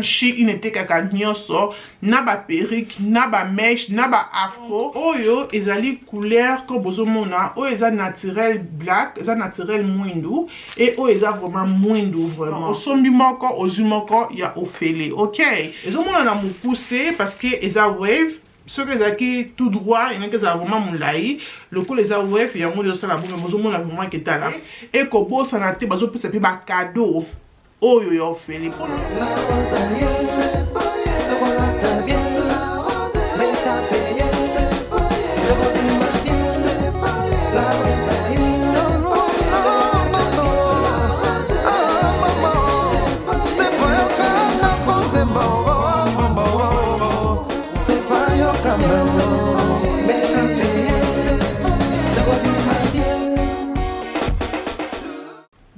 Shein etekaka nyonso na ba perruque na ba mèche na ba afro. Oyo ezali couleur ko bozomona, oyo eza naturel black, eza naturel mwindu, et oyo eza vraiment mwindu vraiment. Osombi moko ozwi moko ya ofele. Ok, ezomona na mokuse parce que eza wave. Soki ezalaki tout droit engaki ezala vraiment molai, lokola eza wave yango nde ezosala bongo. Bozomona vraiment ketala ekobosana te, bazopesa mpe ba cadeau oyo ya ofele.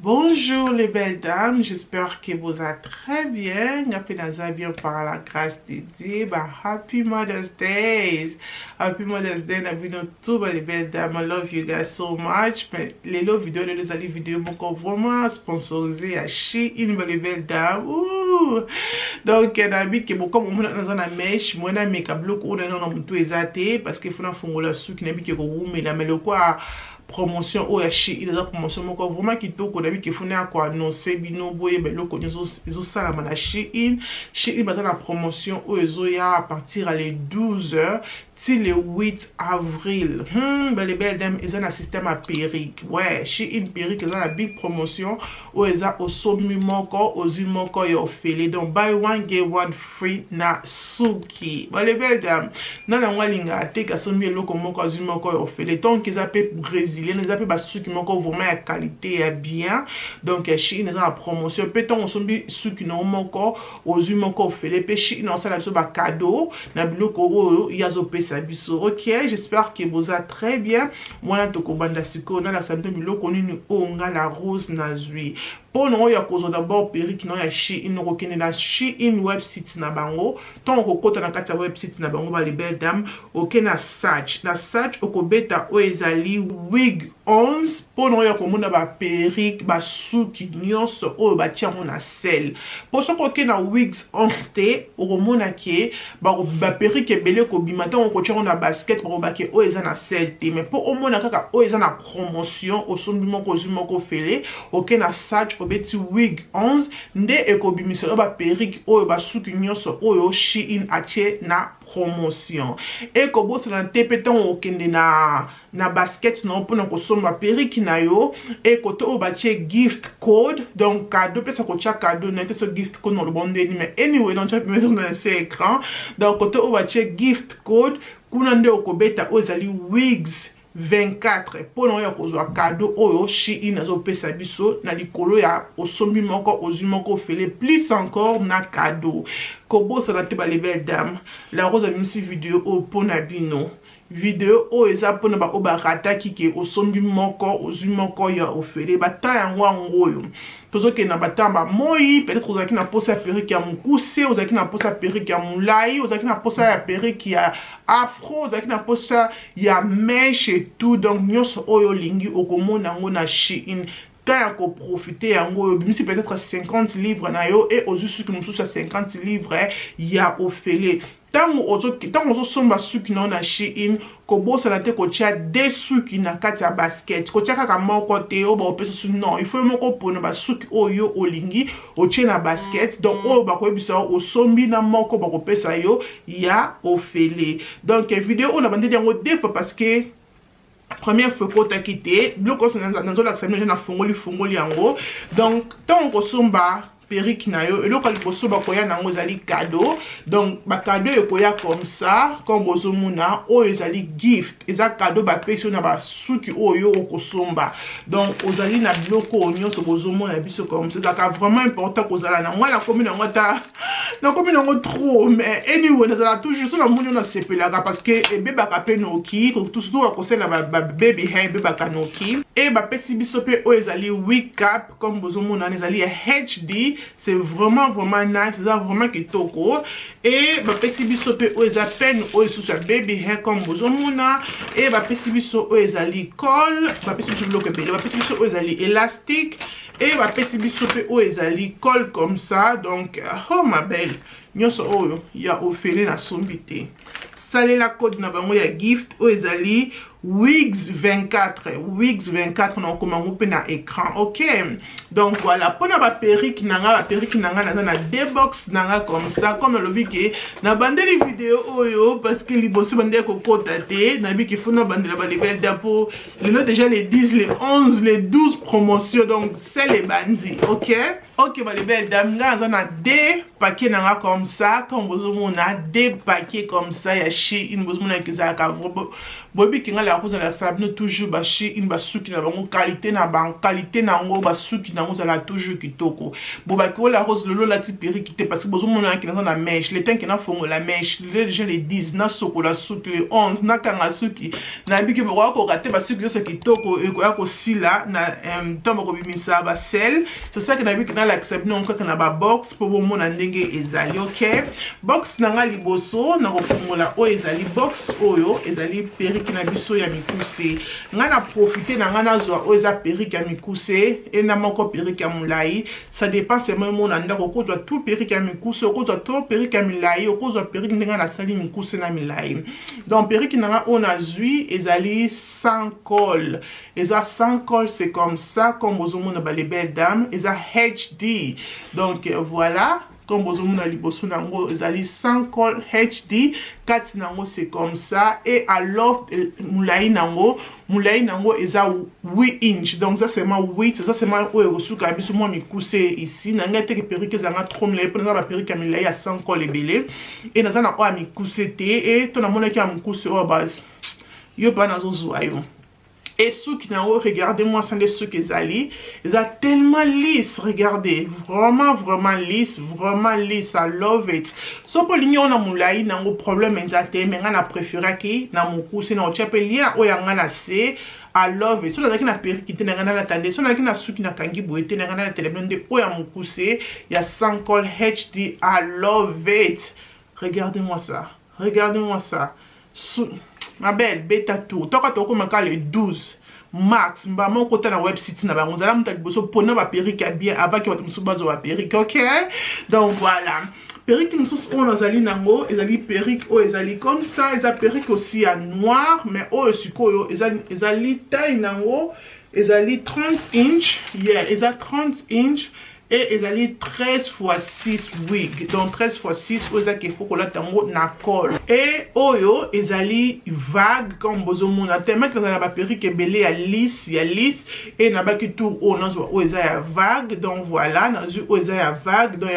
Bonjour les belles dames, j'espère que vous allez très bien. Ngape naza bien par la grâce de Dieu. Bah, happy Mother's Day. Happy Mother's Day na bino tout ba les belles dames. I love you guys so much. Mais lelo vidéo lelo ezali vidéo moko vraiment sponsorisée ya Shein ba les belles dames. Ouh. Donc na bi ke boko momona naza na mèche, moi na meka biloko oyo na mutu eza te parce que funa fungola suki na bi ke ko wumela mais lokwa promotion oyo ya Shein eza promotion moko vraiment kitoko. Nayebi ke funa ya koannonce bino boyeba eloko nyonso ezosalama na Shein. Shein baza na promotion oyo ezoya à partir ya le 12 ti le 8 avril. Belle belle dame, eza na système ya perruque. Ouais, Shein perruque eza na big promotion oyo eza osombi moko ozwi moko ya ofele, donc buy one get one free na suki. Bale belle dame, nana yango alingaka te kasombi eloko moko azwi moko ya ofele, donc eza mpe brésilien, eza mpe basuki moko vraiment ya qualité ya bien. Donc Shein eza na promotion mpe ntango osombi suki na yo moko ozwi moko ofele, mpe Shein osala biso bacadeau na biloko oyo ye azopesa biso. Ok, j'espère que boza très bien. Mwana tokobanda sikoyo nalakisa bino biloko nini oyo nga la Rose nazwi. Mpo na oyo ya kozwa d'abord perruque na oyo ya Shein, okokende na Shein website na bango. Ntango okokota na kati ya website na bango ba les belles dames, oke na search. Na search okobeta oyo ezali wig 11 mpo na oyo ya komona ba perruque, basuki nyonso oyo batia yango na sale. Mpo soki oke na wigs 11 te, okomona ke ba perruque ebele ekobima. Ntango okotia yango na basket, bakobake oyo eza na sale te. Mais mpo omona kaka oyo eza na promotion, osombi moko ozwi moko ofele, oke na search obeti wig 11 nde ekobimisa oyo ba perruque oyo basuki nyonso oyo Shein atie na promotion. Ekobosana te mpe ntango okende na basket na yo mpona kosomba perruque na yo, ekote oyo batie gift code, donc cadeau, mpesa kotia cadeau na ye te. So gift code na oloba ndeni, mais anyway, donc tia pembe na se écran. Donc kote oyo batie gift code kuna nde okobeta oyo ezali wigs 24 mpona oyo ya kozwa cadeau oyo Shein azopesa biso na likolo ya osombi moko ozwi moko ofele, plus encore na cadeau. Kobosana te ba les belles dames, la Rose abimisi video oyo mpona bino. Video oyo eza mpona baoyo barataki ke osombi moko ozwi moko ya ofele. Bata yango yango oyo tozokende na batamba moi, peut-être ozalaki na posa ya perruque ya mokuse, ozalaki na posa ya perruque ya molai, ozalaki na posa ya perruque ya afro, ozalaki na posa ya mèche et tout. Donc nyonso oyo olingi okomona yango na Shein. Temps ya koprofite yango oyo, obimisi peut-être 50 livres na yo e ozwi suki mosusu ya 50 livres ya ofele. Ntango ozosomba suki na yo na Shein, kobosana te kotia de suki na kati ya basket. Kotia kaka moko te oyo bakopesa su, non, il faut moko mpona basuki oyo olingi otie na basket. Donc oyo bakoyebisa yo osombi na moko bakopesa yo ya ofele. Donc video oyo nabandeli yango deux fois parce que première fois ekotaki te. Biloko nyonso nazolakisa bino nafongoli fongoli yango. Donc ntango kosomba perruque na yo, eloko ya liboso bakoya nango ezali cadeau. Donc bacadeau ekoya comme ça, comme bozomona, oyo ezali gift, eza cadeau bapesi yo na basuki oyo okosomba. Donc ozali na biloko oyo nyonso bozomona biso comme ça. Ezalaka vraiment important kozala nango. Nakomi nango, ata nakomi nango trop, mais anyway, nazala toujours so namoni oyo nasepelaka parce que ebebaka mpe noki, surtout bakosala bababy hair ebebaka noki. E bapesi biso mpe oyo ezali wig cap, comme bozomona ezali ya HD, c'est vraiment vraiment nice, eza vraiment kitoko. E bapesi biso mpe oyo eza peigne oyo lisusu ya baby hair, comme bozomona. E bapesi biso oyo ezali colle, bapesi biso biloko ebele, bapesi biso oyo ezali élastique. E bapesi biso mpe oyo ezali col comme ça. Donc oh ma belle, nyonso oyo ya ofele, nasombi te. Salela code na bango ya gift oyo ezali wigs 24, wigs 24, na okoma yango mpe na écran. Ok, donc voilà mpona baperruque na nga. Baperruque na nga, naza na deux box na nga comme ça. Comme nalobi ke nabandeli video oyo parce que liboso bandeli kokota te, nayebi ke faut nabandela balebel da po lelo déjà les 10, les 11, les 12 promotion, donc c'est les bandi. Ok, balebel dame, nga naza na deux paquet na nga comme ça, comme bozomona, deux paquets comme ça ya Shein. Bozomona ezalaka, boyebi ke nga laka kozala bino toujours baShein, basuki na bango, qualité na bango, qualité na yango, basuki na yango ezala toujours kitoko. Bo baki oyo La Rose lelo olati perruque te, parce que bozomona ke naza na mèche. Le temps ke nafongola mèche lelo, déjà le 10, nasokola suki le 11, nakanga suki, nayebi ke bokoya koka te. Basuki nyonso kitoko ekoya kosila na ntango bakobimisa basel. C'est ça ke nayebi ke nalakisa bino kaka na babox mpo bomona ndenge ezali. Ok, box na nga liboso nakofungola oyo ezali box oyo ezali perruque na biso ya mikuse. Ngai na profite na ngai nazwa oyo eza perruque ya mikuse e na moko perruque ya molai. Ça dépend seulement emona ndako. Okozwa tout perruque ya mikuse, okozwa to perruque ya milai, okozwa perruque ndenge nasali mikuse na milai. Donc perruque na ngai oyo nazwi ezali sans col, eza sans col, c'est comme ça, comme bozomona, ba les belles dames. Eza HD. Donc voilà, comme bozomona liboso na yango, ezali sans col HD. Kati na yango, c'est comme ça. Et alors molai na yango, molai na yango eza 8 inch, donc eza seulement 8, eza seulement oyo ekosuka biso mwa mikuse ici. Na ngai teke perruque ezanga trop milai, mpo naza baperruque ya milai ya sans col ebele e naza na oyo ya mikuse te. E to namonaki ya mokuse oyo base yo mpa nazozwa yo. Et suki na yango, regardez moi ça, nde suki ezali, eza tellement lisse. Regardez, vraiment, vraiment lisse, vraiment lisse. I love it. So mpo olingi oyo na molai nango, problème eza te, mais ngai na préféraki na mokuse. Na otia mpe lien oyo ya ngai na se. I love it. So nazalaki na perruque te na ngai nalata nde, so nazalaki na suki nakangi boye te na ngai nalatela bino nde oyo ya mokuse ya sans col HD. I love it. Regardez moi ça, regardez moi ça. Ma belle, beta tour toka tokomaka le 12 mars, mbama okota na website na bango, ozala moto ya liboso mpona baperruque ya bien avaki bato mosusu bazwa baperruque. Ok, donc voilà perruque mosusu oyo nazali nango. Ezali perruque oyo ezali comme ça, eza perruque aussi ya noir, mais oyo sikoyo ezali taille nango ezali 30 inch. Yeah, eza 30 inch et ezali 13 x 6 wig. Donc 13 x 6 oyo ezaki efo kolata yango na col. E oyo ezali vague, comme bozomona. Tellement ezala na baperruque ebele ya lisse, ya lisse, e nabaki tour oyo nazwa oyo eza ya vague. Donc voilà, nazwi oyo eza ya vague, donc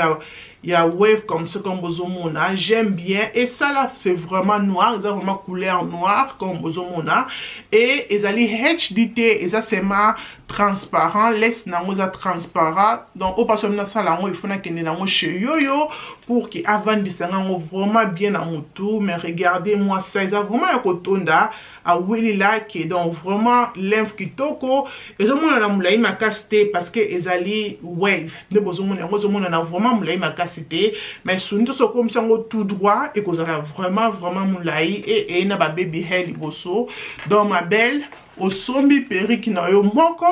ya wave comme ça, comme bozomona. J'aime bien. Et ça là, c'est vraiment noir, eza vraiment couleur noire, comme bozomona. Et ezali HD te, eza seulement transparent, lace nango eza transparent. Donc oyo mpaso nasala yango, il faut nakende nango chez yoyo pour ke avandisa yango vraiment bien na motu. Mais regardez moi ça, eza vraiment ya kotonda, awelelaki. Donc vraiment lymphe kitoko, ezomonana molai makasi te parce que ezali wave nde bozomona yango, ezomonana vraiment molai makasi te. Mais suni nyonso okomisi yango tout droit, ekozala vraiment, vraiment molai. E eye na bababy hair liboso. Donc ma belle, osombi perruque na yo moko,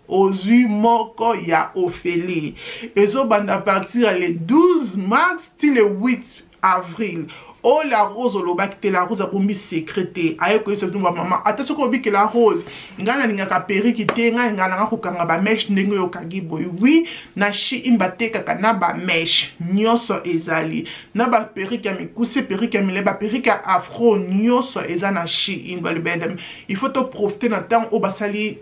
ozwi moko ya ofele. Ezobanda partir ya le 12 mars ti le 8 avril. Oyo La Rose olobaki te, La Rose abombi secret te, aye koyebisa bino bamama. Ata soki obiki La Rose, ngai nalingaka perruque te, ngai nalingaka nanga kokanga bamèche ndenge oyo okangi boye. Oui, na Shein batekaka na bamèche nyonso, ezali na baperruque ya mikuse, perruque ya milai, baperruque ya afro, nyonso eza na Shein. Balobedam, il faut toprofite na ntango oyo basali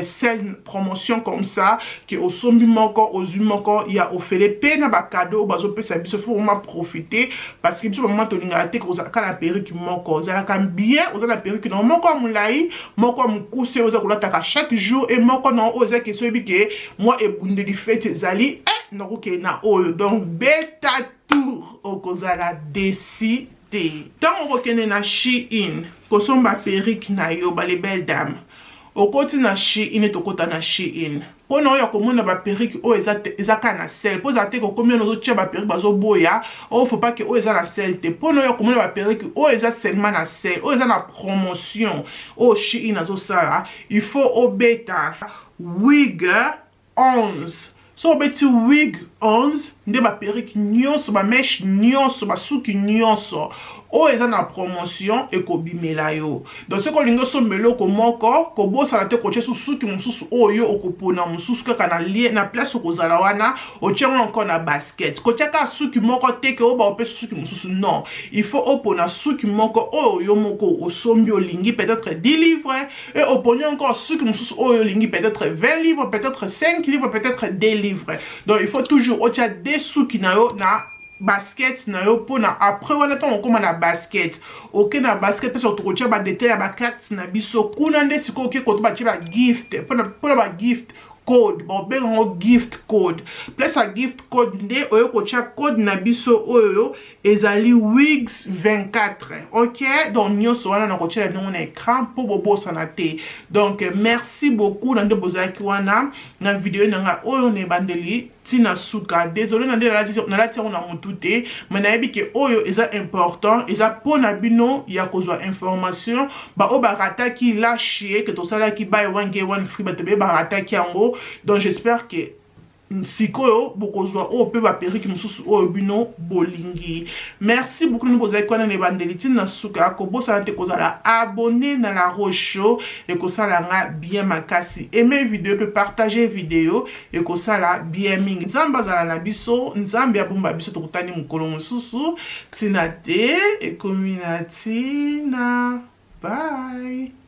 sale promotion comme ça, ke osombi moko, ozwi moko ya ofele. Mpe na bacadeau oyo bazopesa biso, faut vraiment profiter, parce que biso bamama tolingaka te kozalaka na perruque moko. Ozalaka bien, oza na perruque na moko ya molai, moko ya mokuse, oza kolataka chaque jour, e moko na oyo eza kesi oyebi ke mwa ebundeli fete ezali e nakokende na oyo. Donc beta tour, okozala déçue te. Ntango okokende na Shein kosomba perruque na yo, bale belle dame, okoti na Shein, tokota na Shein mpona oyo komona baperruque oyo eza kaka na sale, mpo eza te kokomi wana ozotia baperruque bazoboya oyo. Faut pas ke oyo eza na sale te. Mpona oyo komona baperruque oyo eza seulement na sale, oyo eza na promotion oyo Shein azosala, il faut obeta wig. 11. Soki obeti wig 11 nde ba perruque nyonso, ba mèche nyonso, ba suki nyonso oyo eza na promotion ekobimela yo. Donc soki olingi osomba eloko moko, kobosana te kotia suki mosusu oyo okopona mosusu kaka na lien na place okozala wana, otia yango encore na basket. Kotia kaka suki moko te ke oyo baopesa suki mosusu, non. Il faut opona suki moko oyo yo moko osombi, olingi peut-être 10 livres, et oponi encore suki mosusu oyo olingi peut-être 20 livres, peut-être 5 livres, peut-être 2 livres. Donc il faut toujours otia deux suki na yo na basket na yo, mpona après wana ntango okóma na basket, oke na basket mpe soki tokotia badétails ya bacarte na biso kuna nde sikoyo oke koto batie bagift mpona bagift code, babenga yango gift code. Place ya gift code nde oyo kotia code na biso oyo ezali wigs 24. Ok, donc nyonso wana na kotiela ndongo na écran mpo bobosana te. Donc merci beaucoup na nde bozalaki wana na video na ngai oyo na ebandeli ntina suka. Désolé na nde nalati yango na motu te, mais nayebi ke oyo eza important, eza mpona bino ya kozwa information. Baoyo barataki lache ke tosalaki buy one get one free, bato beye barataki yango. Donc j'espère que sikoyo bokozwa oyo mpe baperruque mosusu oyo bino bolingi. Merci beaucoup nini bozalaki wana na ebandeli ntina suka. Kobosana te kozala abonné na La Rose Show, ekosala nga bien makasi. Aime video mpe partage video, ekosala bien mingi. Nzambe azala na biso, Nzambe abomba biso. Tokutani mokolo mosusu. Ntina te ekomi na ntina. Bye.